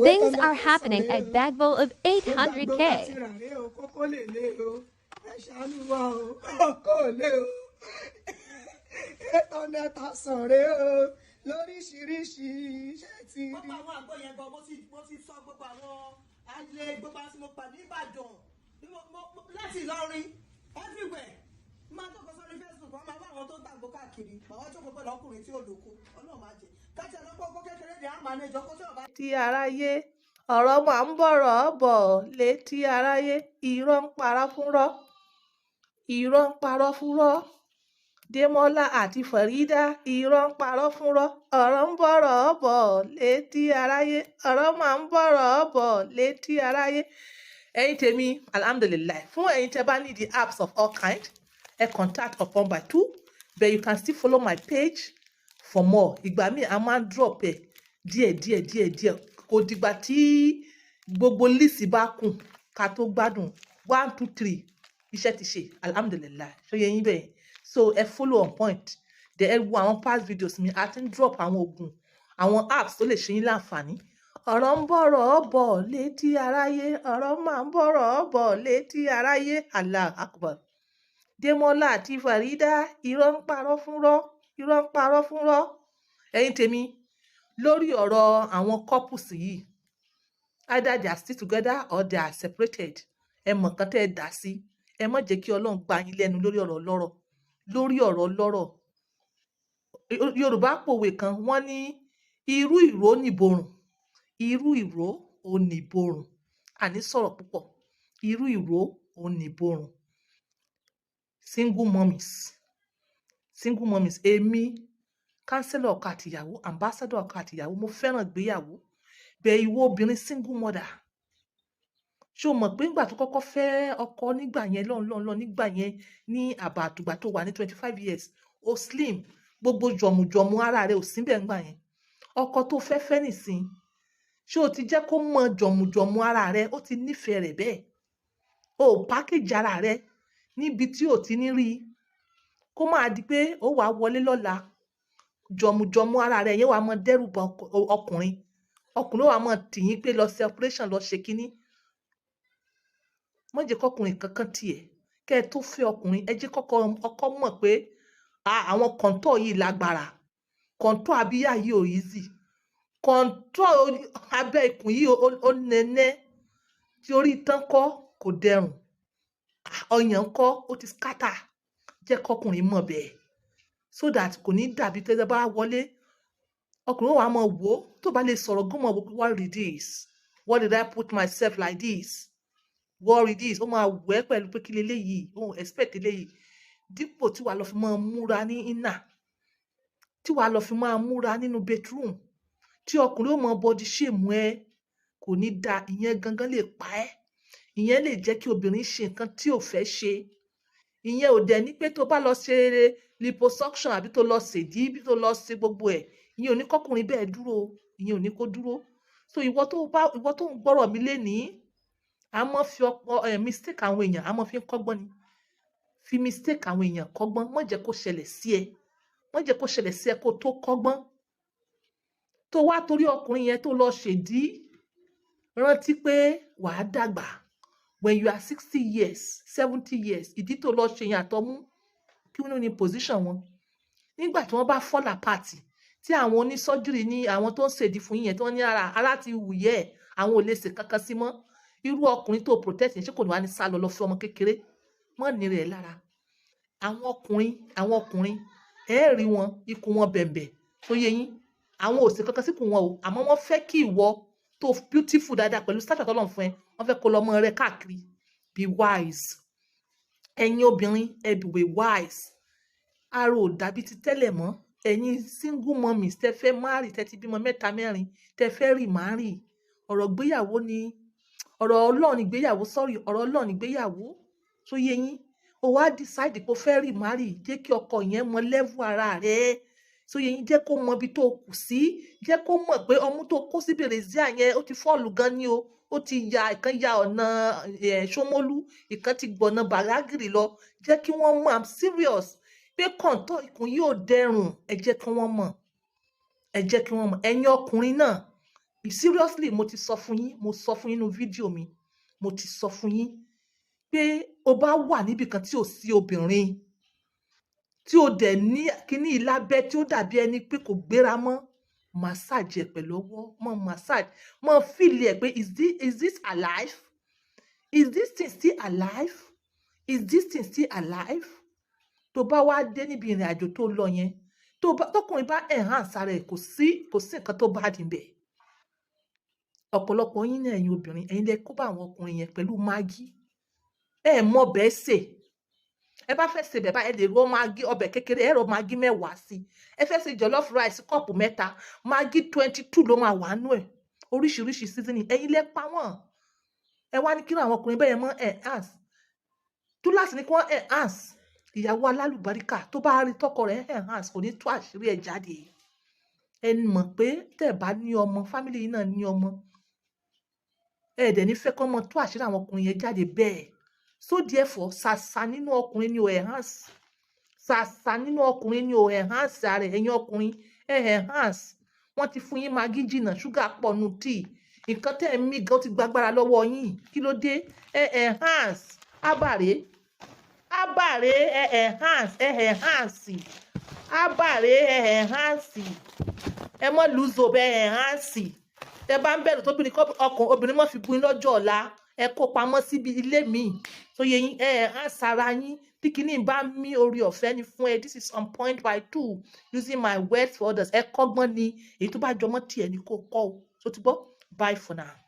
Things are happening at Bagville of Gbogbo 800K. Àti ràré o, kókó lè lé o, ẹ ṣàánú wa o, kókó lé o, 800,000 rè o, lóríṣiríṣi iṣẹ́ ti rí. Gbogbo àwọn àgbo yẹn gan, mo ti sọ gbogbo àwọn alẹ́, gbogbo àwọn tí mo pàdé nìbàdàn, láti Ìlọrin, everywhere. Máa jókòó sórí Facebook, wọn máa wá àwọn tó ń tàgbó káàkiri. Màá jókòó pẹ̀lú ọkùnrin tí ò lóko. Ọlọ́run máa jẹ káàtì ẹ̀rọ kókó kékeré ní àmà ní ìjọkó tí ò bá. Létí aráyé, ọ̀rọ̀ máa ń bọ̀rọ̀ bọ̀ létí aráyé. Irọ́ ń parọ́ fúnrọ́, irọ́ ń parọ́ fúnrọ́. Demola àti Farida, irọ́ ń parọ́ fúnrọ́. Ọ̀rọ̀ ń bọ̀rọ̀ bọ̀ létí aráyé, ọ̀rọ̀ máa ń bọ̀rọ̀ bọ̀ létí aráyé. Ẹ̀yin tèmi, alhamdulillahi. Fún ẹ̀yin tẹ́ bá need the herbs of all kind, ẹ contact Upon by Two, but you can still follow my page for more. Ìgbà míì, a máa ń drop ẹ̀ díẹ̀ díẹ̀ díẹ̀ díẹ̀. Kò dìgbà tí gbogbo list bá kùn ká tó gbádùn. One, two, three, iṣẹ́ ti ṣe, alhamdulillahi. Ṣó yé yín bẹ́ẹ̀? So ẹ follow on point, then ẹ wo àwọn past videos mi. A ti ń drop àwọn oògùn, àwọn herbs tó lè ṣe yín láǹfààní. Ọ̀rọ̀ ń bọ̀rọ̀ bọ̀ létí aráyé, ọ̀rọ̀ máa ń bọ̀rọ̀ bọ̀ létí aráyé. Allah akbar. Demola àti Farida, irọ́ ń parọ́ fúnrọ́, irọ́ ń parọ́ fúnrọ́. Ẹ̀yin tèmi, lórí ọ̀rọ̀ àwọn couples yìí, either they are still together or they are separated, ẹ mọ̀ nǹkan tẹ́ ẹ dá sí. Ẹ má jẹ́ kí Ọlọ́run gba yín lẹ́nu lórí ọ̀rọ̀ lọ́rọ̀, lórí ọ̀rọ̀ lọ́rọ̀. Yorùbá pòwe kan, wọ́n ní irú ìró nìborùn, irú ìró ò nìborùn. Àní sọ̀rọ̀ púpọ̀, irú ìró ò nìborùn. Single mummies, single mummies, èmi counselor ọkọ àtìyàwó, ambassador ọkọ àtìyàwó, mo fẹ́ràn ìgbéyàwó bẹ́ẹ̀. Ìwọ obìnrin single mother, ṣé o mọ̀ pé nígbà tó kọ́kọ́ fẹ́ ọkọ nígbà yẹn lọ́n lọ́n lọ́n, nígbà yẹn ní àbá àtùgbà tó wà ní 25 years, o slim, gbogbo jọ̀mùjọ̀mù ara rẹ ò síbẹ̀ ńgbà yẹn. Ọkọ tó fẹ́ fẹ́ nìsín, ṣé o ti jẹ́ kó mọ jọ̀mùjọ̀mù ara rẹ? Ó ti nífẹ̀ẹ́ rẹ̀ bẹ́ẹ̀? O ò package ara rẹ níbi tí ò ti ní rí i, kó máa di pé ó wàá wọlé lọ́la, jọ̀mùjọ̀mù ara rẹ yẹn wàá mọ dẹ́rù ba ọkùnrin. Ọkùnrin ó wàá mọ tì yín pé lọ ṣe operation, lọ ṣe kínní. Má jẹ́ kọkùnrin kankan tiẹ̀. Kẹ́ ẹ tó fẹ́ ọkùnrin, ẹ jẹ́ kọ́kọ́ ọkọ mọ̀ pé àwọn contour yìí lágbára, contour abíyá yìí ò easy, contour abẹ́ ikùn yìí ó nẹ́nẹ́, tí orí tán kọ́ kò dẹrùn, ọyàn kọ́ ó ti scatter. Jẹ́ kọkùnrin mọ̀ bẹ́ẹ̀, so that kò ní dàbí tẹ́lẹ̀ bá wọlé, ọkùnrin ó wàá mọ̀ wò ó. Tó bá lè sọ̀rọ̀ gún, mọ̀ wò pé, "What is this? What did I put myself like this? What is this?" Ó máa wẹ̀ pẹ̀lú pé kí leléyìí, ó expect eléyìí. Dípò tí wàá lọ fi máa múra ní iná, tí wàá lọ fi máa múra nínú bedroom, tí ọkùnrin ó mọ body shame ẹ, kò ní da. Ìyẹn gangan lè pa ẹ́, ìyẹn lè jẹ́ kí obìnrin ṣe nǹkan tí ò fẹ́ ṣe. Ìyẹn ò dẹ̀ ní pé tó bá lọ ṣe liposuction àbí tó lọ ṣèdí, bí tó lọ ṣe gbogbo ẹ̀, ìyẹn ò ní kọkùnrin bẹ́ẹ̀ dúró, ìyẹn ò ní kó dúró. So ìwọ tó bá, ìwọ tó ń gbọ́rọ̀ mi lénìí, a máa fi ọ̀pọ̀ ẹ̀ mistake àwọn èèyàn, a máa fi ń kọ́gbọ́n ni. Fi mistake àwọn èèyàn kọ́gbọ́n. Má jẹ́ kó ṣẹlẹ̀ sí ẹ, má jẹ́ kó ṣẹlẹ̀ sí ẹ kó tó kọ́gbọ́n. Tó wá torí ọkùnrin yẹn tó lọ ṣèdí, rántí pé wàá dàgbà. When you are 60 years, 70 years, ìdí tó lọ ṣe yẹn àtọmú, kí wọ́n ní position wọn nígbà tí wọ́n bá fall apart, tí àwọn onísọ́júrì ní àwọn tó ń ṣèdí fún yín yẹn, tí wọ́n ní ara ara ti wù yẹ́ ẹ̀, àwọn ò lè ṣe kankan sí mọ́. Irú ọkùnrin tó protect yẹn, ṣé kò ní wá ní sá lọ, lọ fẹ́ ọmọ kékeré mọ́ ní rẹ̀ lára? Àwọn ọkùnrin, àwọn ọkùnrin, ẹ rí wọn, ikùn wọn bẹ̀m̀bẹ̀ tó yé yín, àwọn ò ṣe kankan síkùn wọn o, àmọ́ wọ́n fẹ́ kí ìwọ tó beautiful dáadáa pẹ̀lú stature tọ́lọ́run fún ẹ, wọ́n fẹ́ kó lọ mọ́ rẹ káàkiri. Be wise. Ẹ̀yin obìnrin, ẹ be wise. Ara ò dàbí ti tẹ́lẹ̀ mọ́. Ẹ̀yin single mummies tẹ́ fẹ́ marry, tẹ́ ti bímọ mẹ́ta, mẹ́rin, tẹ́ fẹ́ remarry, ọ̀rọ̀ gbéyàwó ni, ọ̀rọ̀ Ọlọ́run ni gbéyàwó, sorry, ọ̀rọ̀ Ọlọ́run ni gbéyàwó. Tó yé yín? O wá decide pé o fẹ́ remarry, jẹ́ kí ọkọ yẹn mọ level ara rẹ̀. Tó yé yín? Jẹ́ kó mọ ibi tó kù sí, jẹ́ kó mọ̀ pé ọmú tó kó sí brassiere yẹn, ó ti fall gan ni o, ó ti ya ìkan, ya ọ̀nà ẹ̀ Ṣómólú, ìkan ti gbọ̀nà Bàdágìrì lọ. Jẹ́ kí wọ́n mọ̀, I'm serious, pé contour ikùn yóò dẹrùn. Ẹ jẹ́ kí wọ́n mọ̀, ẹ jẹ́ kí wọ́n mọ̀. Ẹ̀yin ọkùnrin náà Seriously, mo ti sọ fún yín, mo sọ fún yín nínú fídíò mi, mo ti sọ fún yín pé o bá wà níbì kan tí ò sí obìnrin, tí o dẹ̀ ní kíní lábẹ́ tí ó dàbí ẹni pé kò gbéra mọ́, massage ẹ̀ pẹ̀lú ọwọ́, mọ́ massage, mọ́ feel ẹ̀ pé is this alive? Is this thing still alive? Is this thing still alive? Tó bá wá dé níbi ìrìn àjò tó lọ yẹn, tó bá tọkùnrin bá enhance ara ẹ̀, kò sí nǹkan tó bá níbẹ̀. Ọ̀pọ̀lọpọ̀ yín náà, ẹ̀yin obìnrin, ẹ̀yin lẹ kó bá àwọn ọkùnrin yẹn pẹ̀lú Maggi. Ẹ mọ bẹ́ẹ̀ sè. Ẹ bá fẹ́ ṣe bẹ̀ báyìí, ẹ lè rọ Maggi ọbẹ̀ kékeré, ẹ rọ Maggi 10 sí. Ẹ fẹ́ ṣe jollof rice kọ́ọ̀pù 3, Maggi 22 ló máa wà nú ẹ̀, oríṣiríṣi seasoning. Ẹ̀yin lẹ pa wọ́n. Ẹ wá ní kí àwọn ọkùnrin bẹ́ẹ̀ yẹn mọ́ enhance. Túláàsì ní kí wọ́n enhance. Ìyàwó alálùbáríkà tó bá rí tọkọ rẹ̀ enhance, kò ní tú àṣírí ẹ̀ jáde. Ẹ mọ̀ pé tẹ́ ẹ bá ní ọmọ, family yìí náà ní ọmọ, ẹ dẹ̀ ní fẹ́ kọ́ mọ tú àṣírí àwọn ọkùnrin yẹn jáde bẹ́ẹ̀. So therefore, ṣàṣà nínú ọkùnrin ni ò enhance, ṣàṣà nínú ọkùnrin ni ò enhance ara ẹ̀. Ẹ̀yin ọkùnrin, ẹ enhance. Wọ́n ti fún yín Maggi jìnnà, ṣúgà pọ̀ nù tíì, nǹkan tẹ́ ẹ̀ ń mí gan ti gbàgbára lọ́wọ́ yín. Kí ló dé? Ẹ enhance. Ábàrè, ábàrè, ẹ enhance, ẹ enhance. Ábàrè, ẹ enhance. Ẹ mọ́ lose hope, ẹ enhance. Tẹ bá ń bẹ̀rù tóbìnrin kọ́ ọkàn obìnrin mọ́ fi bu yín lọ́jọ́ ọ̀la, ẹ kó pamọ́ síbi ilé míì tó yẹ yín. Ẹ enhance ara yín. Bí kinní bá mí, orí ọ̀fẹ́ ni fún ẹ. This is on point by two, using my words for others. Ẹ kọ́gbọ́n ni. Èyí tó bá jọmọ́ tiẹ̀ ni kó kọ́ o. Tó ti gbọ́. Bye for now.